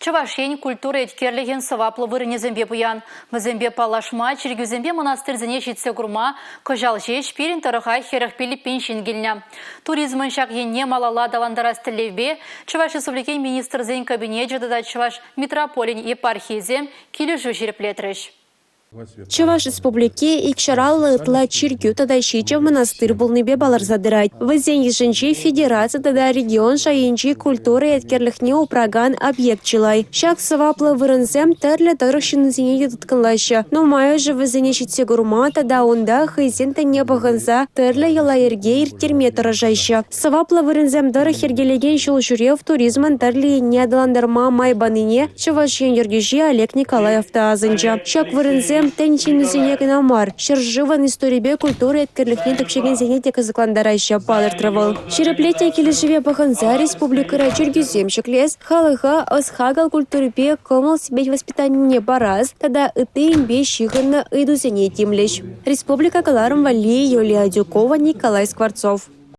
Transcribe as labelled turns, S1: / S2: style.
S1: Чӑваш Ен культура еткерлӗхӗн сӑваплӑ вырӑнӗсемпе пуян. Вӗсемпе паллашма, чиркӳсемпе мӑнастирсене ҫитсе курма кӑҫал ҫеҫ пирӗн тӑрӑха 45 пин ҫын килнӗ. Туризмӑн ҫак енне малалла аталантарас тӗллевпе Чӑваш Республикин Министрсен Кабинечӗ тата Чӑваш митрополин епархийӗсем килӗшӳ ҫирӗплетрӗҫ.
S2: Чӑваш Республики 250 ытла чиркӳ тата ҫичӗ мӑнастир пулнипе палӑрса тӑрать. Вӗсен йышӗнче федераци тата регион шайӗнчи культура еткерлӗхне упракан объект чылай. Ҫак сӑваплӑ вырӑнсем тӗрлӗ тӑрӑх ҫыннисене те тыткӑнлаҫҫӗ. Нумайӑшӗ вӗсене ҫитсе курма тата унта хӑйсен тӗнне пӑхӑнса тӗрлӗ йӑла-йӗрке ирттерме тӑрӑшаҫҫӗ. Сӑваплӑ вырӑнсем тӑрӑх йӗркелекен ҫул ҫӳрев туризмӑн тӗрлӗ енне аталантарма май панине Чӑваш Ен ертӳҫи Олег Николаев та асӑнчӗ. Ҫак вырӑнсем тӗн ҫыннисене кӑна мар, ҫӗршывӑн историпе культура еткерлӗхне тӗпчекенсене те кӑсӑклантараҫҫӗ, палӑртрӗ вӑл. Ҫирӗплетнӗ килӗшӗве пӑхӑнса республикӑра чиркӳсем ҫӗклес, халӑха ӑс-хакӑл культурипе кӑмӑл-сипет воспитанине парас тата ытти енпе ҫыхӑннӑ ыйтусене тимлӗҫ. Республика кӑларӑм валли Юлия Адюкова, Николай Скворцов.